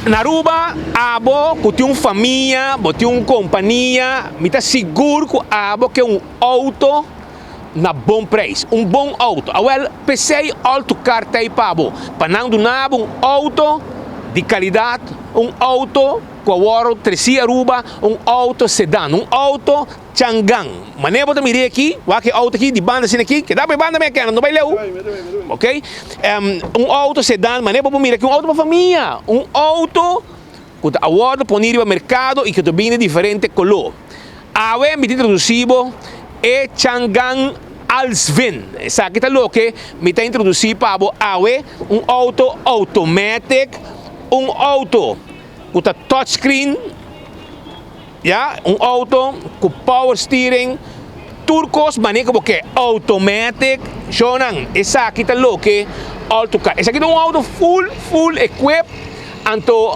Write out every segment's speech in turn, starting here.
Na Aruba, abo ku tin un famia, bo tin un kompania, mi ta sigur ku abo ke un outo na bon preis, un bon outo. Awel, p'esei All to Car ta ei pa bo, pa nan duna bo un outo di kalidat, un outo ku a wòrdu tresí Aruba, un outo sedan, un outo Changan. Manera bo ta mira aki, wak e auto aki di banda asina aki, keda pa e banda mei kende, no bai leu. Ok, un auto sedan, manera bo por mira aki, un auto pa famia, un auto ku ta awor poni riba merkado i ku ta bini di diferente koló. Awe mi ta introdusi bo e Changan Alsvin. Esaki ta loke mi ta introdusi pa bo awe, un auto automatic, un auto ku ta touchscreen. Ya, un auto cu power steering, tur cos mane cu bo ke, automatic, shownan, esaki ta loke auto car. Esaki ta un auto full, full equip, anto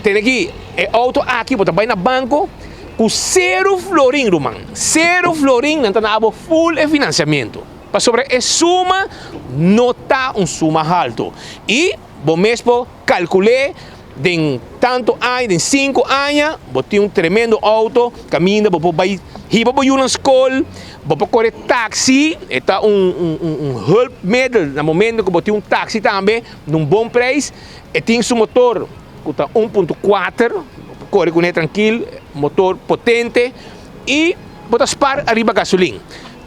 tene aki, e auto aki bo ta bay na banco cu cero florin ruman, cero florin nan ta na abo full e financiamento, pasobra e suma no ta un suma halto y bo mes por calcule. Den tantu aña, den sinku aña, bo tin un tremendo outo kaminda bo por bai hiba bo yunan skol, bo por kore taksi, e ta un un hulpmiddel na momento ku bo tin un taksi tambe na un bon preis. E tin su motor ku ta 1.4, bo por kore kuné trankil, motor potente i bo ta spar ariba gasolin.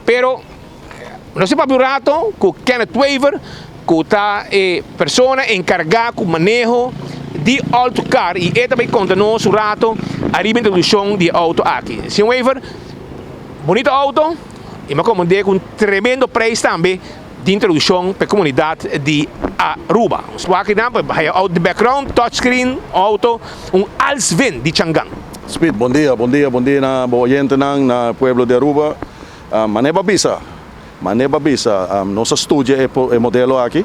Pero nos a papia un rato ku Kenneth Wever ku ta e persona enkargá ku maneho di Alto Car i e ta bai konta nos un rato ariba introdukshon di e outo aki. Señor Wever, bunito outo i mi a komprendé ku un tremendo preis tambe di introdukshon pa e komunidat di Aruba. Nos por aki nan pa haya outo di background, touchscreen, outo, un Alsvin di Changan. Speed, bon dia, bon dia, bon dia na bo oyentenan na pueblo di Aruba. Manera bo a bisa, manera bo a bisa, nos a studia e e modelo aki,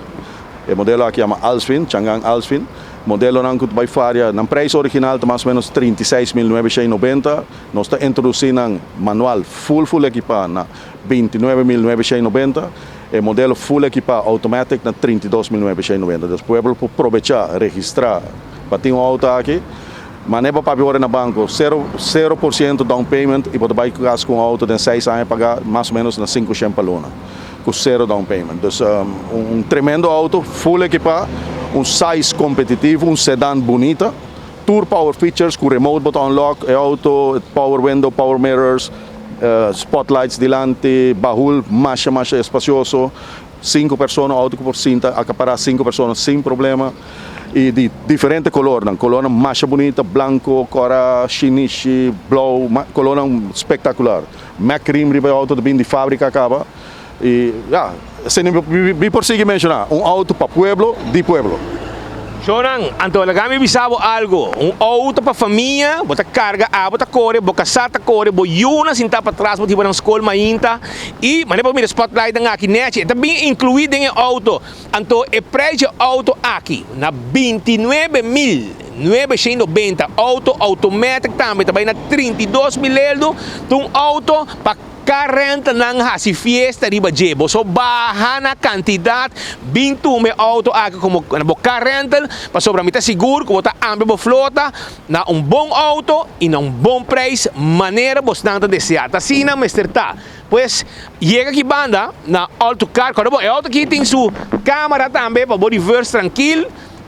e modelo aki yama Alsvin, Changan Alsvin. Modelonan ku ta bai faria, nan preis original ta mas o menos 36.990, nos ta introdusí nan manual full full ekipá na 29.990, e modelo full ekipá automatic na 32.990. Dus pueblo por probechá, registrá pa tin un outo aki. Mane bo papia ora na banco, sero sero por ciento down payment y bo ta bay cas cu un auto den seis aña paga mas o menos na cinco shen pa luna cu sero down payment. Dus un tremendo auto, full equipa, un size competitivo, un sedan bunita, tur power features cu remote bo ta unlock e auto, power window, power mirrors, spotlights dilanti, bahul masha masha espacioso. Sinku persona, auto ku por sinta akapará sinku persona sin problema i di diferente kolornan, kolornan masha bunita, blanko, kòrá, shinishi, blou, kolornan spektakular. Mac rim riba e auto ta bin di fábrika kaba i ya, esei mi por sigui menshoná, un auto pa pueblo, di pueblo. Shownan, anto laga mi bisa bo algo, un auto pa famia, bo ta karga, abo ta kore, bo kasá ta kore, bo yunan sintá patras, bo ta hiba nan skol mainta, I manera bo mira spotlightnan aki nechi, e ta bin inkluí den e outo. Anto e prijs dje outo aki na 29.990, outo automatic tambe ta bai na 32.000 eldo, ta un outo pa car rentalnan hasi fiesta riba dje. Bo so baha na kantidat bin tuma e outo aki komo na bo car rental, pasobra mi ta sigur ku bo ta amplia bo flota na un bon outo i na un bon prijs manera bosnan ta deseá. Ta asina mester ta. Pues, yega aki banda na Alto Car. Kòrda bo, e outo aki tin su kamera tambe pa bo reverse trankil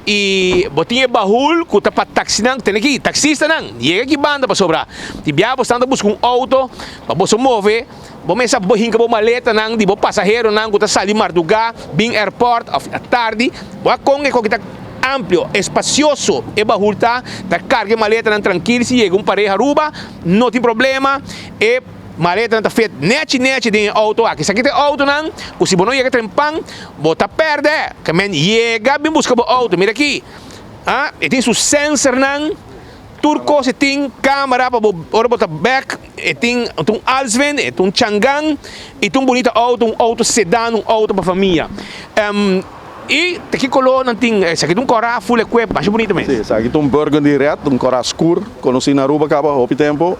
i bo tin e bahul ku ta pa taksinan. Tene aki, taksistanan, yega aki banda pasobra di biaha bosnan ta buska un outo pa boso move. Bo mester bo hinka bo maletanan di bo pasaheronan ku ta sali mardugá bin airport òf atardi. Bo a kon e koki ta amplio, espasioso e bahul ta, ta karga e maletanan trankil. Si yega un pareha Aruba, no tin problema. E maletanan ta fit nechi nechi den e outo aki. Esaki ta e outonan ku si bo no yega trempan, bo ta pèrdè. Ke men yega bin buska bo outo. Mira aki, ah, e tin su sensornan. Tur kos e tin camera pa bo ora bo ta bek e tin un Alsvin e tin un Changan y tin un bunita auto un auto sedan un auto pa famia y ta ki color nan tin esaki ta un cora full equip masha bunita mes. Si esaki ta un burgundy red un cora scur conoci na Aruba caba hopi tempo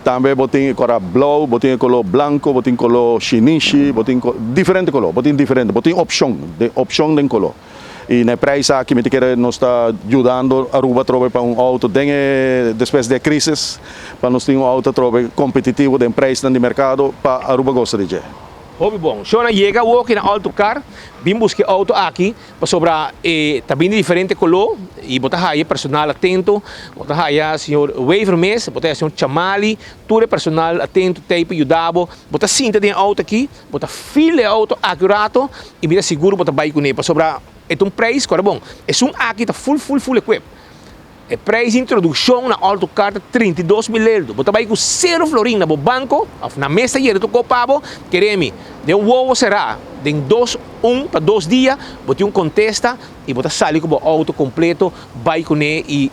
tambe bo tin e cora blauw bo tin e color blanco bo tin color shinishi bo tin diferente color bo tin diferente bo tin opcion opcion den color. Y na e prijs aki mi ta kere nos ta yudando Aruba atrobe pa un auto den e despues di e crisis pa nos tin un auto atrobe competitivo den prijsnan di mercado pa Aruba gosta di dje. Hopi bon. Shona yega awoki na All To Car bin busca e auto aki pasobra e ta bin di diferente color y bo ta haya personal atento, bo ta haya señor Wever mes, bo ta haya señor Chamali, tur e personal atento t'ey pa yuda bo. Bo ta sinta den e auto aki. Bo ta fil e auto aki un rato y mira sigur bo ta bay cune pasobra e ta un prijs cu ora bon. Esun aki ta full full full equip. E prijs di introduccion na Alto Car ta 32.000 euro. Bo ta bay cu cero florin na bo banco of na mesa yera tur cos pa bo. Kere mi, den un wowo cera den dos un pa dos dia bo tin un contesta y bo ta sali cu bo auto completo bay cune y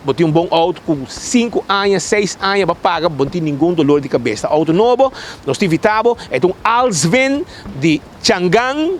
Bo tin un bon auto cu sinku aña, seis aña bo a paga, bo no tin ningun dolor di cabes. Ta auto nobo, nos ta invita bo. E ta un Alsvin di Changan,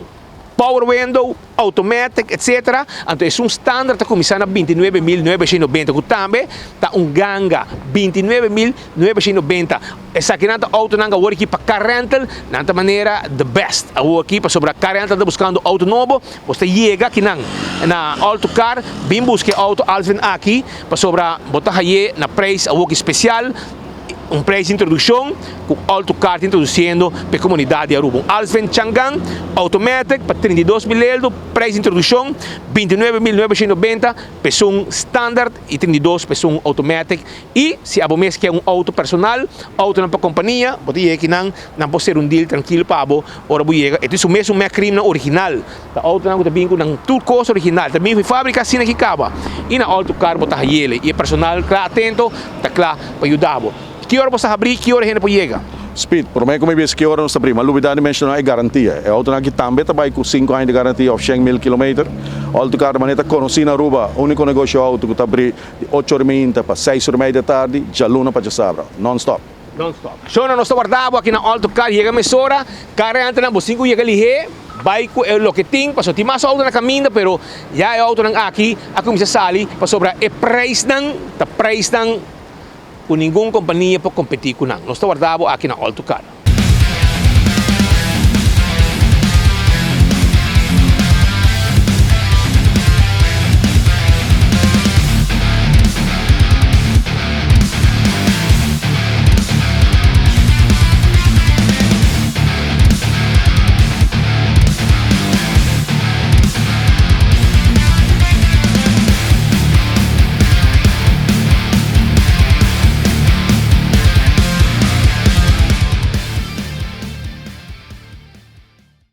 power window, automatic, etc. Anto esun standard ta cuminsa na 29.990 cu tambe ta un ganga, 29.990. Esakinan ta autonan cu awor aki pa car rental, nan ta manera the best awor aki pasobra car rental ta buscando auto nobo. Bo ta yega akinan na All To Car, bin buska e auto Alvin aki pasobra bo ta haye na prijs awoki special, un prijs di introduccion cu All To Car ta introduciendo pa e comunidad di Aruba. Un Alvin Changan automatic pa 32.000 eldo, prijs di introduccion 29.990 pa esun standard y 32 pa esun automatic. Y si abo mes kier un auto personal, autonan pa compania, bo ta yega akinan, nan por ser un deal trankil pa bo ora bo yega. E tin su mesun Mack-Rimnan original. Ta autonan ku ta bin ku nan tur kos original. Ta bin for fabrika asina ki kaba. Y na All To Car bo ta hayele. Y e personal kla atento ta kla pa yuda bo. Ki ora bo sa habri? Ki ora hende por yega? Speed, prome ku mi bisa ki ora nos ta habri, ma lubida di menshona e garantia. E autonan aki tambe ta bai ku sinku aña di garantia of shen mil kilometer. All To Car di manera ta konosí na Aruba, úniko negoshio auto ku ta habri Di ocho ora i meinta pa seis ora i mei di tardi, djaluna pa djasabra, non stop. Non stop. Shona, nos ta warda bo aki na Alto Car, yega mesora, car e antenan bo sin ku yega lihé, bai ku e loke tin, pasobra tin mas auto na kaminda, pero ya e autonan aki a kuminsá sali pasobra e prijsnan ta prijsnan ku ningun kompania por kompetí ku nan. Nos ta warda bo aki na Alto Car.